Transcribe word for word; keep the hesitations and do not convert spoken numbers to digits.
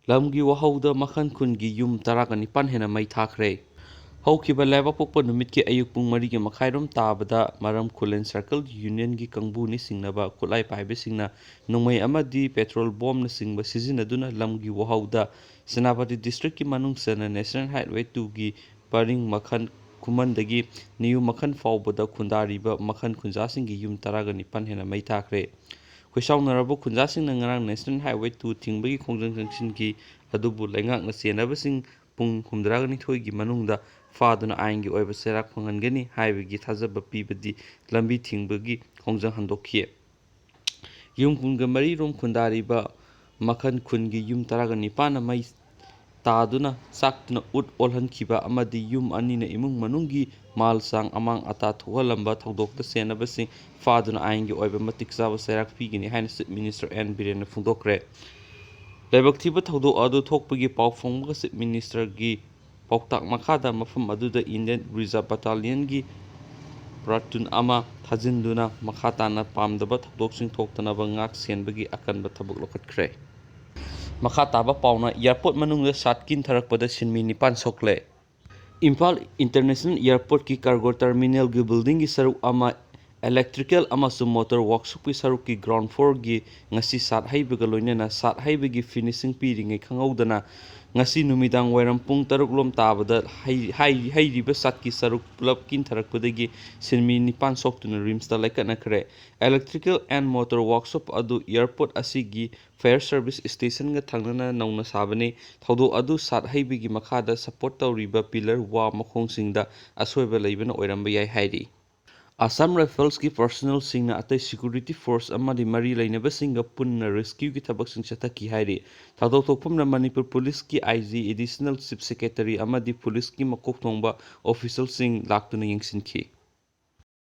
ꯂꯝꯒꯤ ꯋꯥꯍꯧꯗ ꯃꯈꯜ ꯈꯨꯟꯒꯤ ꯌꯨꯝ ꯇꯔꯥꯒ ꯅꯤꯄꯥꯟ ꯍꯦꯟꯅ ꯃꯩ ꯊꯥꯈ꯭ꯔꯦ꯫ ꯍꯧꯈꯤꯕ ꯂꯩꯕꯥꯛꯄꯣꯛꯄ ꯅꯨꯃꯤꯠꯀꯤ ꯑꯌꯨꯛ ꯄꯨꯡ ꯃꯔꯤꯒꯤ ꯃꯈꯥꯏꯔꯣꯝ ꯇꯥꯕꯗ ꯃꯔꯝ ꯈꯨꯂꯦꯟ ꯁꯔꯀꯜ ꯌꯨꯅꯤꯌꯟꯒꯤ ꯀꯥꯡꯕꯨꯅꯤ ꯁꯤꯡꯅꯕ ꯈꯨꯠꯂꯥꯏ ꯄꯥꯏꯕꯁꯤꯡꯅ ꯅꯣꯡꯃꯩ ꯑꯃꯗꯤ ꯄꯦꯇ꯭ꯔꯣꯜ ꯕꯣꯝꯅꯆꯤꯡꯕ ꯁꯤꯖꯤꯟꯅꯗꯨꯅ ꯂꯝꯒꯤ ꯋꯥꯍꯧꯗ ꯁꯦꯅꯥꯄꯇꯤ ꯗꯤꯁꯇ꯭ꯔꯤꯛꯀꯤ ꯃꯅꯨꯡ ꯆꯟꯅ ꯅꯦꯁꯅꯦꯜ ꯍꯥꯏꯋꯦ ꯇꯨꯒꯤ ꯄꯔꯤꯡ ꯃꯈꯜ ꯈꯨꯃꯟꯗꯒꯤ ꯅꯤꯌꯨ ꯃꯈꯜ ꯐꯥꯎꯕꯗ ꯈꯨꯟꯗꯥꯔꯤꯕ ꯃꯈꯜ ꯈꯨꯟꯖꯥꯁꯤꯡꯒꯤ ꯌꯨꯝ ꯇꯔꯥꯒ ꯅꯤꯄꯥꯟ ꯍꯦꯟꯅ ꯃꯩ ꯊꯥꯈ꯭ꯔꯦ꯫ ꯈꯣꯏꯁꯥꯎꯅꯔꯕ ꯈꯨꯟꯖꯥꯁꯤꯡꯅ ꯉꯔꯥꯡ ꯅꯦꯁꯅꯦꯜ ꯍꯥꯏꯋꯦ ꯇꯨ ꯊꯤꯡꯕꯒꯤ ꯈꯣꯡꯖꯪ ꯆꯪꯁꯤꯟꯈꯤ꯫ ꯑꯗꯨꯕꯨ ꯂꯩꯉꯥꯛꯅ ꯆꯦꯟꯅꯕꯁꯤꯡ ꯄꯨꯡ ꯍꯨꯝꯗ꯭ꯔꯥꯒ ꯅꯤꯊꯣꯏꯒꯤ ꯃꯅꯨꯡꯗ ꯐꯥꯗꯨꯅ ꯑꯥꯏꯟꯒꯤ ꯑꯣꯏꯕ ꯆꯩꯔꯥꯛ ꯐꯪꯍꯟꯒꯅꯤ ꯍꯥꯏꯕꯒꯤ ꯊꯥꯖꯕ ꯄꯤꯕꯗꯤ ꯂꯝꯕꯤ ꯊꯤꯡꯕꯒꯤ ꯈꯣꯡꯖꯪ ꯍꯟꯗꯣꯛꯈꯤ꯫ ꯌꯨꯝ ꯀꯨꯟꯒ ꯃꯔꯤ ꯔꯣꯝ ꯈꯨꯟꯗꯥꯔꯤꯕ ꯃꯈꯜ ꯈꯨꯟꯒꯤ ꯌꯨꯝ ꯇꯔꯥꯒ ꯅꯤꯄꯥꯟꯅ ꯃꯩ ꯇꯥꯗꯨꯅ ꯆꯥꯛꯇꯨꯅ ꯎꯠ ꯑꯣꯜꯍꯟꯈꯤꯕ ꯑꯃꯗꯤ ꯌꯨꯝ ꯑꯅꯤꯅ ꯏꯃꯨꯡ ꯃꯅꯨꯡꯒꯤ ꯃꯥꯜ ꯆꯥꯡ ꯑꯃꯥꯡ ꯑꯇꯥ ꯊꯣꯛꯍꯜꯂꯝꯕ ꯊꯧꯗꯣꯛꯇ ꯆꯦꯟꯅꯕꯁꯤꯡ ꯐꯥꯗꯨꯅ ꯑꯥꯏꯟꯒꯤ ꯑꯣꯏꯕ ꯃꯇꯤꯛ ꯆꯥꯕ ꯆꯩꯔꯥꯛ ꯄꯤꯒꯅꯤ ꯍꯥꯏꯅ ꯆꯤꯐ ꯃꯤꯅꯤꯁꯇꯔ ꯑꯦꯟ ꯕꯤꯔꯦꯟꯅ ꯐꯣꯡꯗꯣꯛꯈ꯭ꯔꯦ꯫ ꯂꯥꯏꯕꯛ ꯊꯤꯕ ꯊꯧꯗꯣꯛ ꯑꯗꯨ ꯊꯣꯛꯄꯒꯤ ꯄꯥꯎ ꯐꯪꯕꯒ ꯆꯤꯐ ꯃꯤꯅꯤꯁꯇꯔꯒꯤ ꯄꯥꯎꯇꯥꯛ ꯃꯈꯥꯗ ꯃꯐꯝ ꯑꯗꯨꯗ ꯏꯟꯗꯤꯌꯟ ꯔꯤꯖꯔꯚ ꯕꯠꯇꯥꯂꯤꯌꯟꯒꯤ ꯄ꯭ꯂꯥꯇꯨꯟ ꯑꯃ ꯊꯥꯖꯤꯟꯗꯨꯅ ꯃꯈꯥ ꯇꯥꯅ ꯄꯥꯝꯗꯕ ꯊꯧꯗꯣꯛꯁꯤꯡ ꯊꯣꯛꯇꯅꯕ ꯉꯥꯛ ꯁꯦꯟꯕꯒꯤ ꯑꯀꯟꯕ ꯊꯕꯛ ꯂꯧꯈꯠꯈ꯭ꯔꯦ꯫ ꯃꯈꯥ ꯇꯥꯕ ꯄꯥꯎꯅ, ꯑꯦꯌꯥꯔꯄꯣꯔꯠ ꯃꯅꯨꯡꯗ ꯁꯥꯠ ꯀꯤꯟꯊꯔꯛꯄꯗ ꯁꯤꯟꯃꯤ ꯅꯤꯄꯥꯟ ꯁꯣꯛꯂꯦ꯫ ꯏꯝꯐꯥꯜ ꯏꯟꯇꯔꯅꯦꯁꯅꯦꯜ ꯑꯦꯌꯥꯔꯄꯣꯔꯠꯀꯤ ꯀꯥꯔꯒꯣ ꯇꯔꯃꯤꯅꯦꯜꯒꯤ ꯕꯤꯜꯗꯤꯡꯒꯤ ꯁꯔꯨꯛ ꯑꯃ, ꯏꯂꯦꯛꯇ꯭ꯔꯤꯀꯦꯜ ꯑꯃꯁꯨꯡ ꯃꯣꯇꯣꯔ ꯋꯥꯔꯛꯁꯣꯞꯀꯤ ꯁꯔꯨꯛꯀꯤ ꯒ꯭ꯔꯥꯎꯟ ꯐ꯭ꯂꯣꯔꯒꯤ ꯉꯁꯤ ꯁꯥꯠ ꯍꯩꯕꯒ ꯂꯣꯏꯅꯅ ꯁꯥꯠ ꯍꯩꯕꯒꯤ ꯐꯤꯅꯤꯁꯤꯡ ꯄꯤꯔꯤꯉꯩ ꯈꯪꯍꯧꯗꯅ ꯉꯁꯤ ꯅꯨꯃꯤꯗꯥꯡ ꯋꯥꯏꯔꯝ ꯄꯨꯡ ꯇꯔꯨꯛ ꯂꯣꯝ ꯇꯥꯕꯗ ꯍꯩ-, ꯍꯩ-, ꯍꯩꯔꯤꯕ ꯁꯥꯠꯀꯤ ꯁꯔꯨꯛ ꯄꯨꯂꯞ ꯀꯤꯟꯊꯔꯛꯄꯗꯒꯤ ꯁꯤꯟꯃꯤ ꯅꯤꯄꯥꯟ ꯁꯣꯛꯇꯨꯅ ꯔꯤꯝꯁꯇ ꯂꯩꯈꯠꯅꯈ꯭ꯔꯦ꯫ Electrical and Motor Workshop ꯑꯗꯨ ꯑꯦꯌꯥꯔꯄꯣꯔꯠ ꯑꯁꯤꯒꯤ ꯐꯥꯌꯔ ꯁꯔꯚꯤꯁ ꯁ꯭ꯇꯦꯁꯟꯒ ꯊꯪꯅꯅ ꯅꯧꯅ ꯁꯥꯕꯅꯤ꯫ ꯊꯧꯗꯣꯛ ꯑꯗꯨ ꯁꯥꯠ ꯍꯩꯕꯒꯤ ꯃꯈꯥꯗ ꯁꯄꯣꯔꯠ ꯇꯧꯔꯤꯕ ꯄꯤꯂꯔ ꯋꯥ ꯃꯈꯣꯡꯁꯤꯡꯗ ꯑꯁꯣꯏꯕ ꯂꯩꯕꯅ ꯑꯣꯏꯔꯝꯕ ꯌꯥꯏ ꯍꯥꯏꯔꯤ꯫ ꯑꯁꯥꯝ ꯔꯥꯏꯐꯜꯁꯀꯤ ꯄꯔꯁꯣꯅꯦꯜꯁꯤꯡꯅ ꯑꯇꯩ ꯁꯦꯀ꯭ꯌꯨꯔꯤꯇꯤ ꯐꯣꯔꯁ ꯑꯃꯗꯤ ꯃꯔꯤ ꯂꯩꯅꯕꯁꯤꯡꯒ ꯄꯨꯟꯅ ꯔꯦꯁꯀ꯭ꯌꯨꯒꯤ ꯊꯕꯛꯁꯤꯡ ꯆꯠꯊꯈꯤ ꯍꯥꯏꯔꯤ꯫ ꯊꯧꯗꯣꯛ ꯊꯣꯛꯐꯝꯗ ꯃꯅꯤꯄꯨꯔ ꯄꯨꯂꯤꯁꯀꯤ ꯑꯥꯏ ꯖꯤ, ꯑꯦꯗꯤꯁꯅꯦꯜ ꯆꯤꯐ ꯁꯦꯀ꯭ꯔꯦꯇꯔꯤ ꯑꯃꯗꯤ ꯄꯨꯂꯤꯁꯀꯤ ꯃꯀꯣꯛ ꯊꯣꯡꯕ ꯑꯣꯐꯤꯁꯦꯜꯁꯤꯡ ꯂꯥꯛꯇꯨꯅ ꯌꯦꯡꯁꯤꯟꯈꯤ꯫